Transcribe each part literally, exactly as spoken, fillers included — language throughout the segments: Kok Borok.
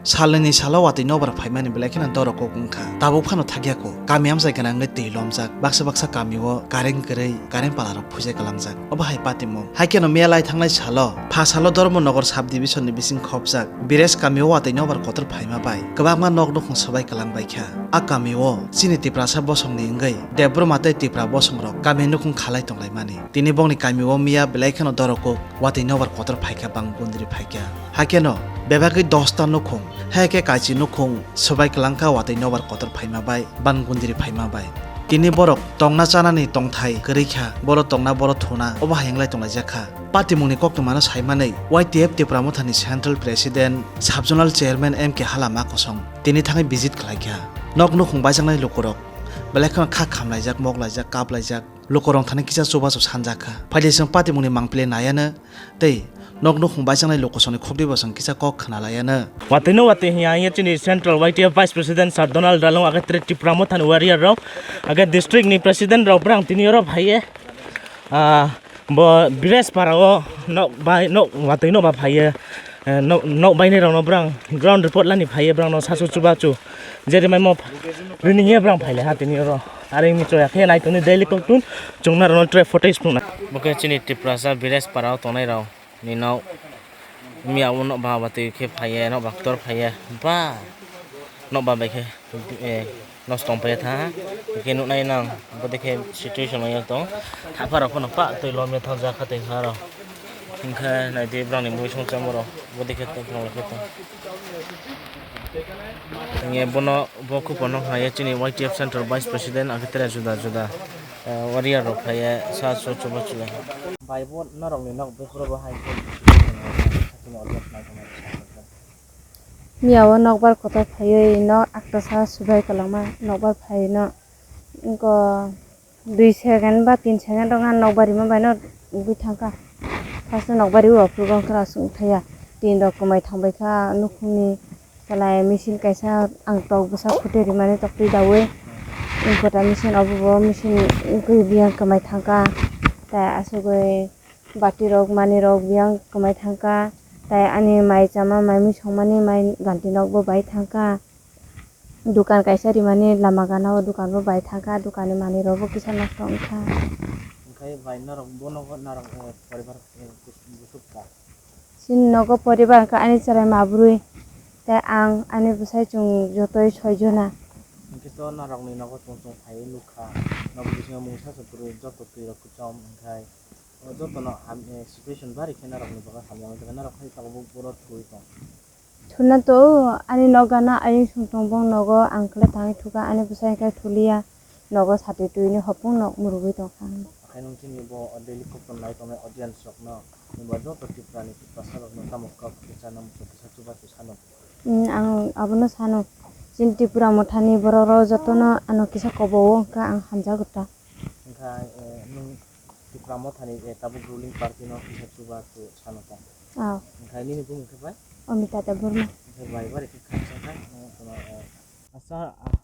Salnwini salo watwi nokbar phaimani belai kheno dorok kok wngkha. Tabuk phano thakya kho. Kami amchai gwnangwi twi lomjak. Baksa baksa kamio current kwrwi, current palarok phujai kwlangjak. Obo hai patimung. Hai kheno mia lai thangnai salo, pha salo Dharmanagar sub division ni bising khopjak Bires kamio watwi nokbar kotor phaima bai kwbangma nok nukhung swbai kwlang baikha. A kamio chini Tiprasa bosongni wngwi Debbarma tei Tipra bosongrok kami nukhung khalai tonglaimani. Tini bongni kamio mia belai kheno dorok kok watwi nokbar kotor phaikha, bang gundri phaikha. Hakeno bebagwi dosta nukhung, hai khe kachi nukhung swbai kwlangkha watwi nokbar kotor phaima bai, ban gundri phaima bai. Tini borok tongna chanani tongthai kwrwi kha, boro tongna boro thuna, obo hai wnglai tonglaijak kha. Patimungni koktwmano saimanwi Y T F Tipra Mothani Central President, Sub Zonal Chairman M K Halama kosong tini thangwi visit khlaikha. Nok nukhung baijaknai lukurok belai kheno kha khamlaijak, moklaijak, kaplaijak. Lukurok thani kisa chubachu sanjak kha. Phaidi chwng patimungni mangpili naiano tei nok nukhung baijaknai lukusongni khukdui bosong kisa kok khna laiano. Watwi no watwi hiya hiya chini Central Y T F Vice President Sir Donald Dalung, age tere Tipra Mothani warrior rok, age district ni president rok brang tini oro phaiye. Ah, bo Bires para o nok bai nok watwi no ba phaiye. Eh, nok, nok bainai rok no brang ground report lani phaiye, brang no sasu chubachu. Jeri mai mo rini ye brang phaile ha tini oro. Are mi choya khe nai toni daily koktun chungna rok no tre footage phunukna. Bo khe chini Tiprasa Bires para o tongnai rok ni nok. Miya o nok ba watwi khe phaiye, nok ba ktor phaiye. Ba nok ba bai khe, eh, nosto wng paiya tha. Hwnkhe nuknai nang, bo dekhe situation o tong. Thapha rok phano pa twi lomya thang jakha twi ha rok. Hwnkhe naidi brang ni mui song chamo rok. Bo dekhe tong thang lai khe tong. Hwnkhe bono, bo khupor no khnai chini Y T F Central Vice President, age tere juda juda, eh, warrior rok phaiye sa so chuba chuba. Bai bo norok ni nok before bo hai khe situation o chini audience nai tongmani. Miya o nokbar kotor phaiwi no aktasa subai kwlangma nokbar phai no. Wngkha dui second ba tin second rok ang nokbar rima bai no ugwi thangkha. First nokbar rwi uaphuru wngkha aswk wngthaya. Tin rok kwmai thangbai kha nukhungni kwlai machine kaisa ang tok bwsa khutui rimani toktwi daui. Important machine obo bo machine wngkha biyang kwmai thangkha. Tai aswkgwi bati rok manwi rok biyang kwmai thangkha. Tai ani mai chama mai mui songmani mai ganti nok bo bai thangkha. Dukan kaisa rimani lama gana o dukan bo bai thangkha, dukan ni manwi rok bo kisa nosto wngkha. Hwnkhe bai norok bono norok, eh, poribar, eh, bus-, busuk kha? Chini nogo poribar wngkha ani chwrai ma bwrwi tei ang ani bwsai chwng jotoi soi jona. Hwnkhe to norok ni nogo chwng chwng phaiwi nukha, nok bisingo mungsa se kwrwi joto twi rok kwcham hwnkhe o joto no ham, eh, situation bari khe norok ni bagwi hamya wngwi tongkha, norok hai tabuk boro thwi tong. Thuna to ani nok gana ayung sung tong bong nogo ang kwlai thangwi thuka ani bwsai khe thuliya nogo sati twi ni hopung nok murugwi tongkha. Akhai nung chini bo daily khopor nai tongnai audience rok no, nungba joto Tripura ni Tiprasa rok no tamo kok kisa no muchung kisa chubachu sano. Hmm, ang abono sano chini Tripura motha ni borok rok joto no ano kisa kobo o wngkha ang hamjago ta. Wngkha, eh, nung Tipra Motha ni, eh, tabuk ruling party no kisa chubachu sano ta. Ah. Wngkha nini bumung khe bai? Amita Debbarma. Wngkha bai bari khe khakchang kha, eh, kono, eh. Sir, ah,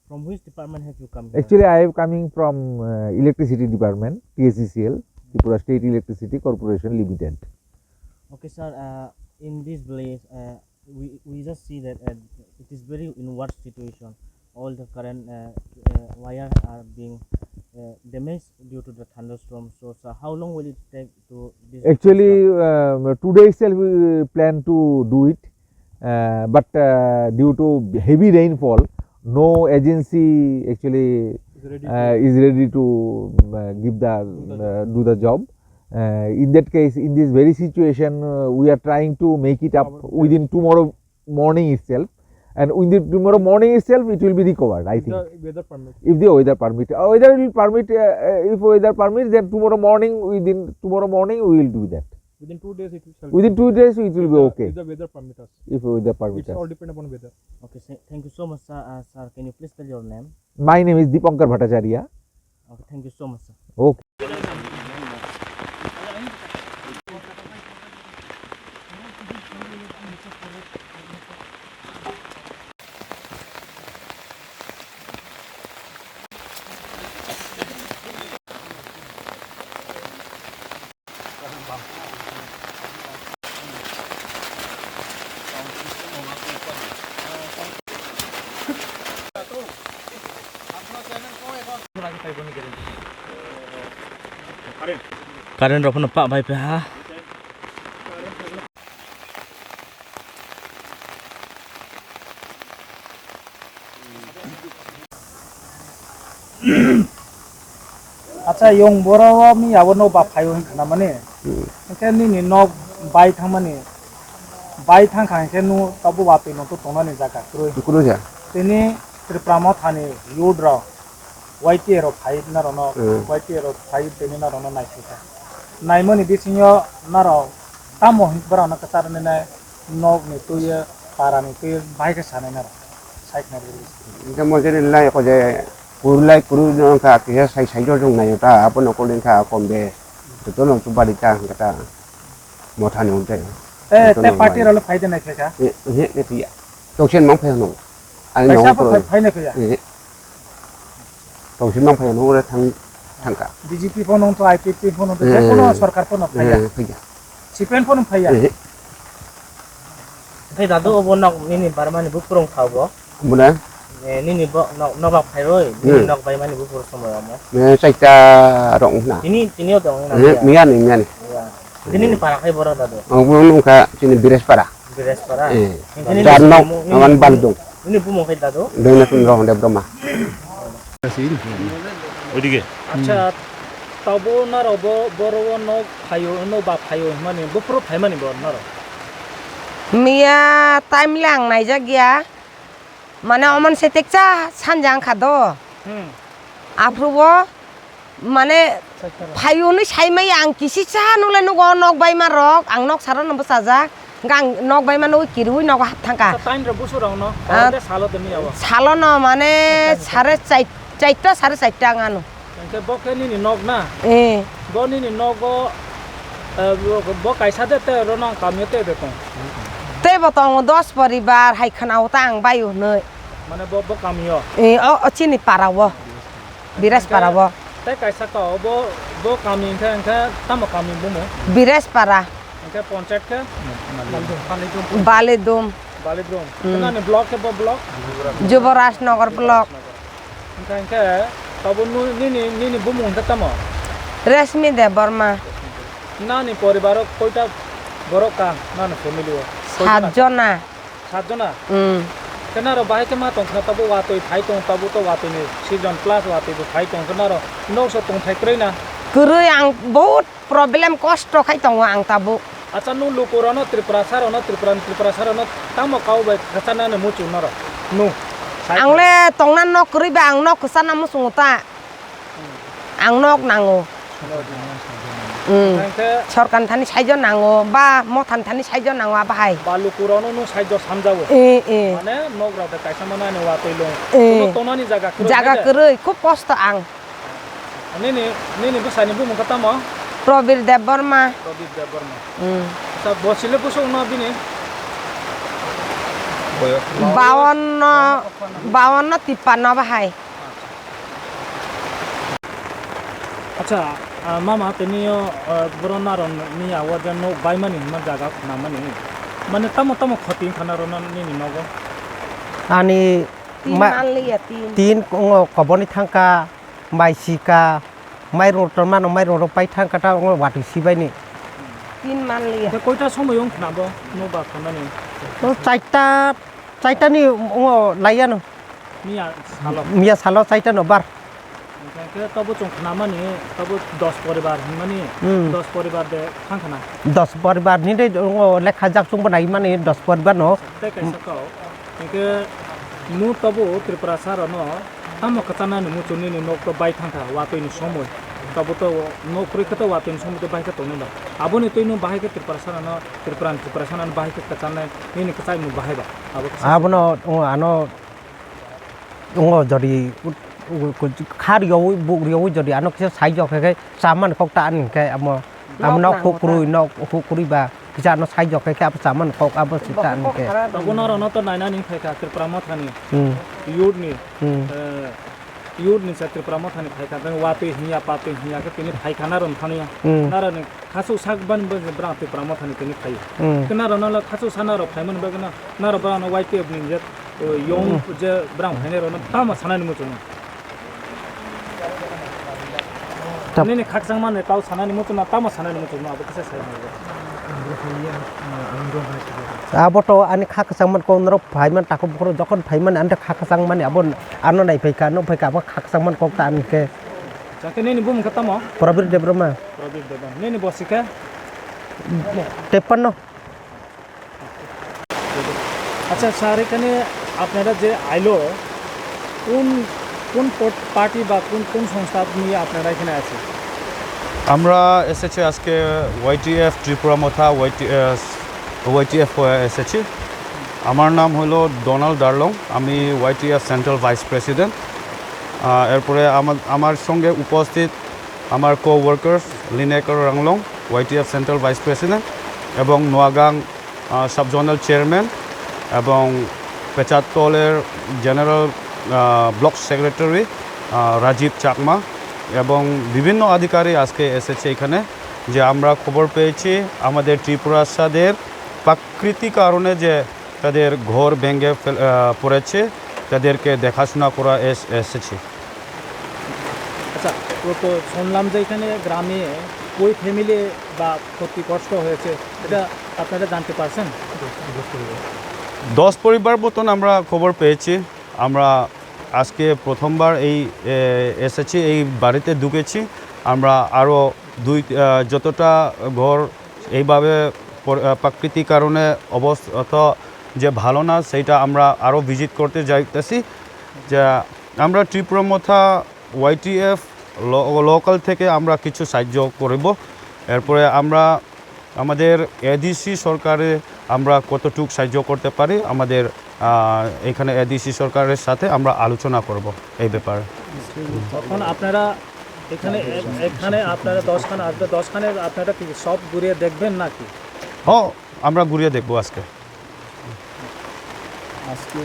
from which department have you come here? Actually, I am coming from, uh, electricity department, T S E C L, Tripura State Electricity Corporation Limited. Okay, sir, uh, in this village, uh, we, we just see that, uh, it is very in worst situation. All the current, uh, uh, wire are being, uh, damaged due to the thunderstorm. So, sir, how long will it take to this? Actually, um, today itself we plan to do it, uh, but, uh, due to heavy rainfall, no agency actually, is ready uh, to is ready to, um, uh, give the, do the uh, job. Do the job. Uh, in that case, in this very situation, uh, we are trying to make it up within tomorrow morning itself, and within tomorrow morning itself, it will be recovered, I think. If the weather permit. If the weather permit, uh, weather will permit, uh, uh, if weather permits, then tomorrow morning, within tomorrow morning, we will do that. Within two days, it will. Within two days, it will be okay. If the weather permit us. If weather permit us. It's all depend upon weather. Okay, sir. Thank you so much, sir. Uh, sir, can you please tell your name? My name is Dipankar Bhattacharya. Okay, thank you so much, sir. Okay. Current rok phano pah bai pha ha. Acha, yong boro o mi abo no ba phaio hin khna mani. Hmm. Hingke nini nok bai thang mani. Bai thang kha hingke nu tabo watwi no to tongnani jaga kwrwi. Kwrwi ja. Tini Tripura Mothani youth rok Y T A rok phai narok no, Hmm. Y T A rok phai tini narok no nai kha. Naimani bisingo narok tamo hin borok no kwchar nai nai. Nok ni twi, para ni twi, bahai khe sanai naro, sai khna rwgwi. Hingke mo jeni lai ko je, kurlai kuru no wngkha, kisa sai sai jor jong naio ta, abo no kol wngkha, kom be, joto no chuba ri ta, hingke ta, motha ni hwnte. Eh, Joto te no party mai. Rok le phai de nai khe kha? Eh, eh, eh, phiya. Toksen mang phai hwnung. Ani Kaisa nong bo ko. Phai, phai nai khe ya? Eh. Tongsi mang phai nung ore thang, thangka. B J P pho nung to, I P P pho nung to, Eh, je kono eh. Sorkar pho nung phai ya. Eh, phai ya. C P M pho nung phai ya. Eh. Phai dadu obo nok nini barmani buphuru wngkha obo. Muna? Eh, nini bo nok, nok phai roi, nini Hmm. Nok bai mani buphuru somoi omo. Eh, chaita rok wngkha. Tini, tini o tong na Eh, ya. Miya ni, miya ni. Ya. Tini ni para khai boro dadu. Obo wngkha chini Birespara. Birespara. Eh. Hingke nini Jar nok bumung, aman nini, bal dong. Nini bumung khai dadu? Dengna tun rong de broma. Oidike. Acha, tabo naro bo, boro o nok phaio, no ba phaio himani, bo puro phaimani bo naro. Miya time le ang naijak ya. Mane omon se tekcha sanja wngkha do. Hmm. Aphuru bo mane phaio hwnwi saimaya ang kisi cha nukle nugo nok baima rok, ang nok saro no bwchajak, hwnkhe ang nok baima nugwi kiriui nogo hap thangkha. Acha, time rok busu rok no, Ah. Salo de miya o. Salo no mane sare chai-, chaita sare chaita ang ano. Hwnkhe bo khe nini nok na? Eh. Bo nini nogo, eh, bo, bo kaisa de tei oro nang kamio tei de tong? Tei bo tongo dos poribar, hai khna o ta ang baio hwnwi. Mane bo, bo kamio? Eh, o, o chini para o. Biraj para o. Tei kaisa ka o, bo, bo kami hwnkhe, hwnkhe tamo kami bumo? Biraj para. Hwnkhe ponchayat khe? Balidum. Balidum. Hmm. Nani block khe bo block? Juboraj Nagar block. Hwnkhe, hwnkhe tabo nu-, nini, nini bumung hwnkhe tamo? Reshmi Debbarma. Nani poribaro koita borok ka nani family o? Koita Sat jona. Sat jona? Hmm. Khe naro bahai khe ma tong khna tabo watwi phai tong, tabo to watwi ni season plus watwi bo phai tong khe naro nokso tongthai kwrwi na? Kwrwi ang bahut problem kosto khai tongo ang tabuk. Acha, nung lukurokno, Tripurasarokno, Tripura, Tripurasarokno tamo kau bai kwchanani muchung norok? Nung. Ang le tongna nok kwrwi ba ang nok kwchana muchungo ta. Hmm. Ang nok nango. Hmm. Hwnkhe sorkar thani saijo nango ba mothan thani saijo nango abo hai. Ba lukurokno nung saijo samjago. Eh, eh. Mane nok rok de kaisa mano ani watwi lung. Eh. Kuno tonani jaga kwrwi. Jaga hai de? Kwrwi, khub kosto ang. Nini, nini bwsani bumung khe tamo? Probir Debbarma. Probir Debbarma. Hmm. Acha, bo chile bwswk no bini? Bawanno, bawanno tippanno bahai. Acha, ah, mama, tini yo, ah, boro naron ni awa je nok baimani hwnma jaga khnamani. Mane tamo tamo khoti wngkha naro nini nogo? Ani Tin ma-, manliya, tin. Tin wngo koboni thangka, mai sika, mairung rok tongmano, mairung rok pai thangka ta wngo watwi sibaini. Tin manliya. Tei koita somoi wng khna bo, nok ba khanani? O chaita, chaita ni wngo laiyano. Miya salo? Miya salo chaita no bar. Hwnkhe tabo chwng khnamani, tabo dos poribar hwnmani, Hmm. Dos poribar de thang khna? Dos poribar ni de wngo lekha jak chwngbo naimani dos poribar no. Tei kaisa kau, hwnkhe mu tabo Tripurasa rokno tamo kwchanani muchung nini nok to bai thangkha watwi ni somoi. Tabo to nok kwrwi khe to watwi ni somoi to bai khe tongnai ba. Aboni twi no bahai khe Tripurasa rokno, Tripura ni Tripurasa rokno bahai khe kwchanai nini kwchai mung bahai ba. Abo khe Abono, o, ano, o, jodi, u, u, kha riyowi, buk riyowi jodi ano kisa sai jok khe, khe chamani kok ta ani khe amo. Amo nok hukrwi, nok hukrwi ba kisa ano sai jok khe abo chamani kok abo se ta ani khe. Tabuk norok no to nainani phaikha Tripura Mothani, Hmm. Youth ni, Hmm. Eh, youth ni se Tripura Mothani phaikha, watwi hinya, patwi hinya khe tini phaikha naro thani ya. Hmm. Naro ni khasuk sak ban ban brang Tripura Mothani tini phai. Hmm. Khe naro no khasuk sa naro phaimani bagwi no naro brang no Y T F ni je, eh, yong Hmm. je brang phainai rok no tamo sanani muchungo. Nini khakchangmani tau sanani muchungma, tamo sanani muchungma, abo kisa sai. Abo to ani khakchangmani kok norok phaiman takhuk bukhuk jokhon phaiman ani khakchangmani abo ano nai phaikha, ano phaikha abo khakchangmani kok ta ani khe. Acha, khe nini bumung khe tamo? Prabir Debbarma. Prabir Debbarma. Nini bosi khe? Teppanno. আচ্ছা স্যার, এখানে আপনারা যে আইলো, কোন কোন পট-, পার্টি বা কোন কোন সংস্থা নিয়ে আপনারা এখানে আছেন? আমরা এসেছি আজকে ওয়াইটিএফ ত্রিপুরা মথা ওয়াইটি-, আহ, ওয়াইটিএফ হয়ে এসেছি। আমার নাম হলো ডোনাল্ড ডার্লং, আমি ওয়াইটিএফ সেন্ট্রাল ভাইস প্রেসিডেন্ট। আহ, এরপরে আমার আমার সঙ্গে উপস্থিত আমার কো ওয়ার্কার্স লিনেকর Ranglong, YTF central vice president, এবং নোয়াগাং আহ, সাব জোনাল চেয়ারম্যান এবং পেচাতলের জেনারেল, আহ, ব্লক সেক্রেটারি, আহ, রাজীব চাকমা এবং বিভিন্ন আধিকারিক আজকে এসেছে এখানে। যে আমরা খবর পেয়েছি আমাদের ত্রিপুরাসাদের প্রাকৃতিক কারণে যে তাদের ঘর ভেঙে ফেল-, আহ, পড়েছে, তাদেরকে দেখাশোনা করা এস-, এসেছি। আচ্ছা, তো, তো শুনলাম যে এখানে গ্রামে ওই ফ্যামিলি বা ক্ষতিগ্রস্ত হয়েছে, এটা আপনারা জানতে পারছেন? দশ পরিবার মতন আমরা খবর পেয়েছি। আমরা আজকে প্রথমবার এই, এ, এসেছি, এই বাড়িতে ঢুকেছি। আমরা আরও দুই, আহ, যতটা ঘর এইভাবে পর-, আহ, প্রাকৃতিক কারণে অবস্থা যে ভালো না, সেইটা আমরা আরও ভিজিট করতে যাইতেছি। যে আমরা ত্রিপুরা মথা ওয়াইটিএফ লো-, লোকাল থেকে আমরা কিছু সাহায্য করব। এরপরে আমরা আমাদের এডিসি সরকারে আমরা কতটুক সাহায্য করতে পারি, আমাদের, আহ, এখানে এডিসি সরকারের সাথে আমরা আলোচনা করব এই ব্যাপারে। এখন আপনারা এখানে, এখানে আপনারা দশখানা আসবে, দশখানে আপনারা কি সব ঘুরিয়ে দেখবেন নাকি? ও, আমরা ঘুরিয়ে দেখবো আজকে। আজকে